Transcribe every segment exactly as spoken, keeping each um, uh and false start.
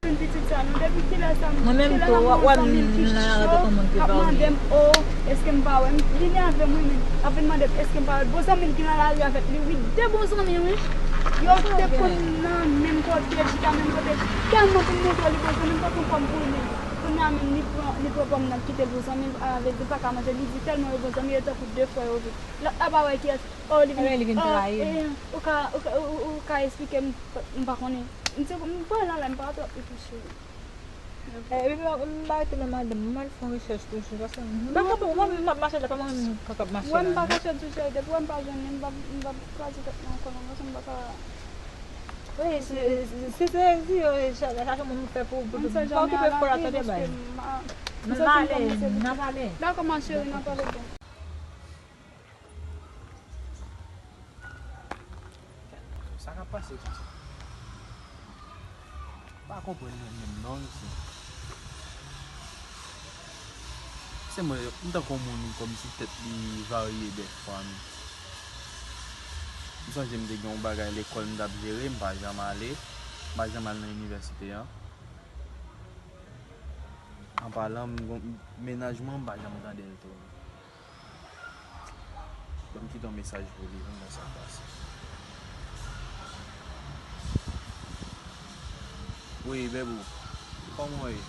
Jwenn pitit sa non, depi kilè sa m, mwen menm kilè tou, la m wè zanmi m ki cho, ap mande m, o, èske m pa wè m, li nève m wi, men ap vin mande m èske m pa wè l. Bon zanmi l ki nan lari avèk li, wi, de bon zanmi, wi. Yo te konn nan menm kote, chita menm kote. Tèlman pou m montre li bon zanmi m, pa t yon pòm pou li. Kounye a menm, li pran, li pran pòm nan, kite l pou zanmi l, a, vle di l pa ka manje, li di tèlman yo bon zanmi, yo tankou de frè yo vre. Lòt la pa wè kiyès. Oh, li vin. Li vin trayi m. Ou ka, ou ka, ou, ou ka eksplike m, m pa konnen. M se, m pran nan lè m pa twòp epi cheri. Epi m, m pa rete nan madanm, m al fè yon rechèch toujou, paske m pa ka, mwen menm m ap mache la, pa mwen menm k ap mache la. Wè m pa ka chèche cheri, depi wè m pa jwenn li, m p ap, m p ap kraze tèt mwen ankò non, paske m pa ka. Wi, se, se, se, se, se, chache moun fè pou, pou, pou okipe frè a, tande bay. M ale, n ap ale. Dakò, ma chérie, n ap pale byen. Sa k ap pase konsa? Pa konprann mwen menm non, mesye. Se mwen, m tankou yon moun kòmsi tèt li varye dèfwa, men. M sonje m te gen yon bagay lekòl m t ap jere, m pa janm ale, m pa janm al nan inivèsite an. An palan, m gon, mennaj mwen, m pa janm tande l tou. Ban m kite yon mesaj pou li, pou m wè sa k pase. Wi, Bebou, kòman w ye?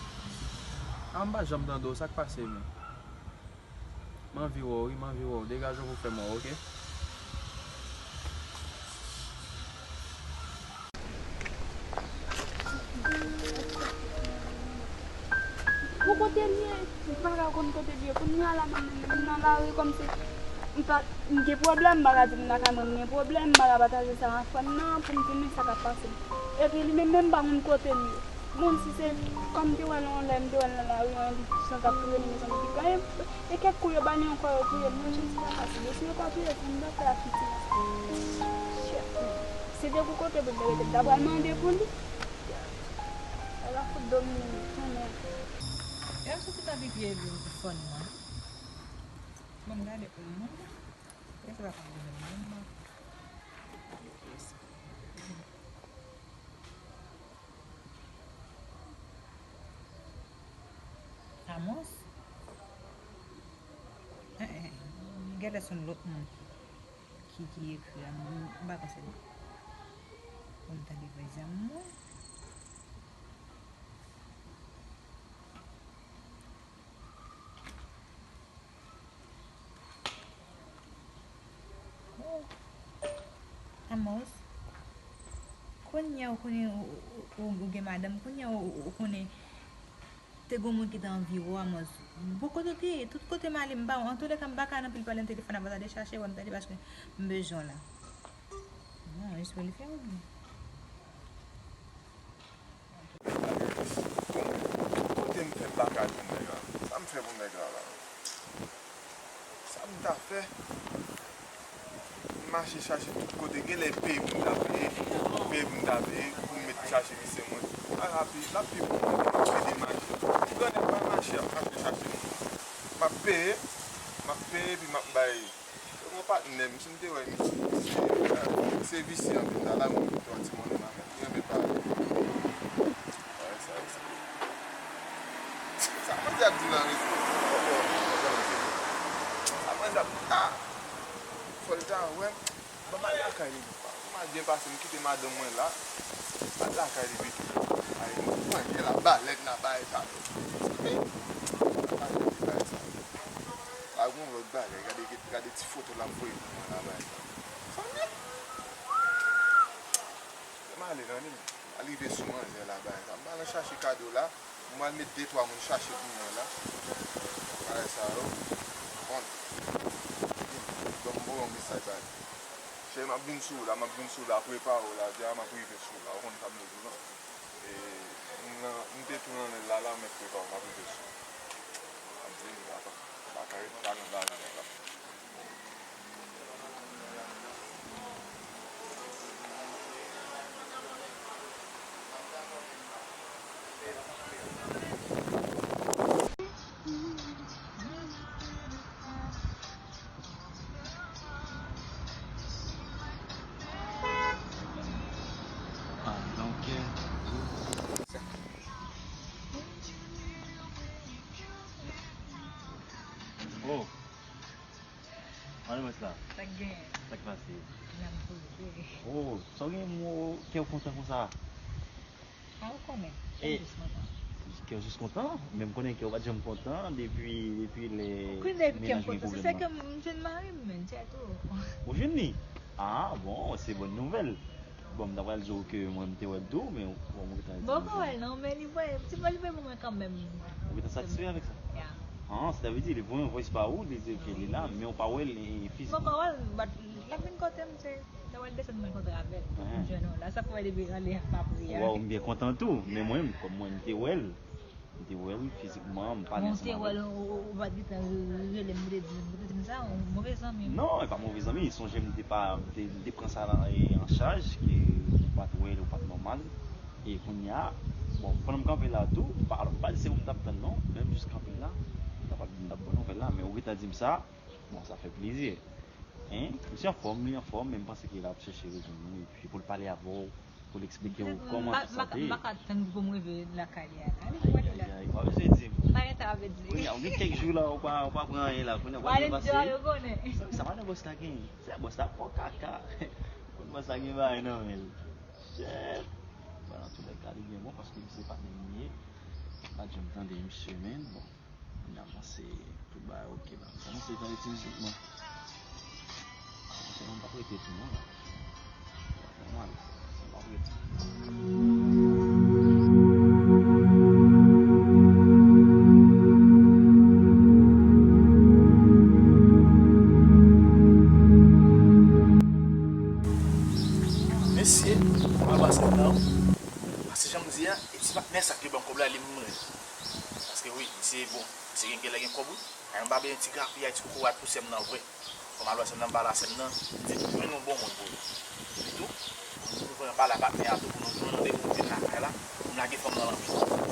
A, m pa janm tande w, sa k pase menm? M anvi wè w, wi, m anvi wè w. Degaje w pou fè m wè w, oke? Pou kote l ye, m pa ka konn kote l ye. Kounye a la, mwen menm, m nan lari kòmsi m pa, m gen pwoblèm, m pa ka di moun lakay mwen m gen pwoblèm, m pa ka pataje sa ak frè m nan, pou m di men sa k ap pase. Epi li menm, menm m pa konn kote l ye. Bon, si se kòm m te wè l yon lè, m te wè l nan lari, yon epi san k ap touye l, mezanmi, ki ganyen. E kèk kou yo ba li ankò, yo touye l. Mwen, jan ti pa fasil. E si yo pa touye l, sa m ta fè ak pitit sa? Shit, man. Se te pou kote pou l te rete, m ta pral mande pou li. Ala fout domine, kanmenm. Èske se ta pi pye fòn mwen? Bon, gade pou mwen. Èske se pa konn domine mwen? Amos? Eh, eh, genlè se yon lòt moun ki, ki ekri a, m, m pa panse li. Bon, m tande vwazin mwen. Oh. Amos, kounye a ou konnen ou, ou, ou, ou gen madanm, kounye a ou, ou, ou konnen te gen moun ki te anvi w, Amos. Bon, kote w te ye? Tout kote m ale, m pa wè w. Antoulèka, m pa ka nan pil pale nan telefòn, ap tande chache wè m tande paske m bezwen w la. Non, espere li fè w byen. Kote m fè m pa ka jwenn nèg la? Sa m fè pou nèg la la? Sa m ta fè? M mache chache tout kote. Genlè peye pou m ta peye. Peye pou m ta peye. Pou m met chache misye mwen. A rapi, l ap pi bon. M ap ede mache. Ti grannèg pa mache, ap mache chache moun. M ap peye. M ap peye epi m ap bay. Se yon patnè m, si m te wè misye, se, se visye anpil la, la mwen mete yon ti monnen nan men l, li renmen pale. Bagay sa yo, se, sa manzè ap di nan rezo. Sa manzè ap, ah! Fò l ta wè m, ban m al lakay li. Mal byen pase, m kite madanm mwen la. M al lakay li pito. Ay, nou pran jè la, balèt la, bagay sa yo. Sanble, m pa jwenn ti bagay sa yo. La, gon lòt bagay, gade, gade ti foto l ap voye pou mwen la, bagay sa yo. Sanble. Lè m ale nan li, m al rive sou manzè la, bagay sa yo. M al chache kado la. Mwen al met de twa moun chache pou mwen la. Bagay sa yo. Bon. Bon, m voye yon mesaj ba li. Cheri, m ap vin sou ou la, m ap vin sou ou la, prepare w la, deja m ap rive sou ou la. Ou konn sa m vle di w lan. E, m nan, m te tou nan lè l la, la, m mèt prepare w, m ap rive sou ou. M ap vin la, pa, pa ka ret la nan lari la, la. Oh. Madanm Wes la. Sa k genyen? Sa k pase? N ap poze. Oh, sa w gen mo kè w kontan konsa? A, ou konnen, kè m jis kontan. Kè w jis kontan? Men m konnen kè w pa t janm kontan depi, depi lè mennaj mwen gen pwoblèm nan. Ki depi kè m kontan? Se sèke m jwenn mari m, men, se tou. Ou jwenn li? Ah, bon, se bòn nouvèl. Bon, m ta pral di w ke mwen m te wè l tou, men w, w gentan di m. Bon, m poko wè l non, men li voye, ti bò li voye pou mwen kanmenm. Ou gentan satisfè avèk sa? Ya. Ah, sa vle di li voye yon voice pa ou, li di ke li la, men w pa wè l, e, fizik. M poko wè l, but l ap vin kote m, se, lè w al desann mwen kontre avè l, m jwenn ou la, sa fè w wè depi anlè m pa priye avè l. Waw, m byen kontan tou, men mwen, kòm mwen m te wè l, m te wè l fizikman, m pale ansanm avè l. Bon, ou te wè l, ou, ou, ou pa t gentan rele m, ou te di m, ou te di m sa, yon move zanmi m. Non, e pa move zanmi, sonje m te pa, m te, m te pran sa la, e, an chaj, ke ou pa t wè l, ou pa t nòmal. E kounye a, bon, pandan m kanpe la tou, m pa, m pa di se ou m t ap tann non, men m jis kanpe la, m t ap, m t ap ba w nouvèl la, men ou gentan di m sa, bon, sa fè plezi. Hein? Misye anfòm, li anfòm, men m panse ke l ap chèche rejwenn ou, epi pou l pale avè w, pou l eksplike w kòman l sante. M pa ka tann pou m rive lakay li a la. Li pou wè li la. Ay, ay, ay, pa bezwen di m. Pa gen sa w ap di. Wi, ou gen kèk jou la, ou pa, ou pa pran anyen la. Kounye a, w ap pase. Sa, sa pa nan bòs la gen. Se bòs la fò kaka. Konn bòs la gen bagay nan men l. Shit. Bon, nan tou lè ka, li gen bon, paske misye pa menm li ye. Pa janm tande misye, men bon. N avanse, tout bagay oke la. Kòmanse tande ti mizik mwen. Paske mwen p ap rete tou non la. Nòmal, mwen p ap rete. Mesye, mwen pase la. Paske jan m di a, e ti patnè Se gen, gen lè gen kòb, wi. Ay, m pa bezwen ti grapiyay, ti kokorat pou sè m nan vre. Kòm al wè sè m nan, m pale a sè m nan, m di, "Jwenn yon bon moun pou ou." Epitou, nou pran bal a patnè a tou pou nou jwenn yon de moun vin lakay la, pou m lage fanm nan lanmè.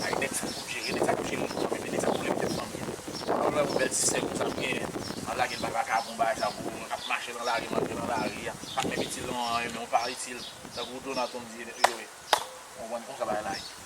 Ay, nèg sa k ap jere, nèg sa k ap jere fanmi, nèg sa k ap leve tèt fanmi an. Al wè yon bèl ti sè konsa m genyen, m al lage l bay vakabon, bagay sa pou ou, k ap mache nan lari, m antre nan lari a, pa t menm itil nan anyen, men yon pa itil, tankou Jonathan di, yo, yo, konprann konsa bagay la ye.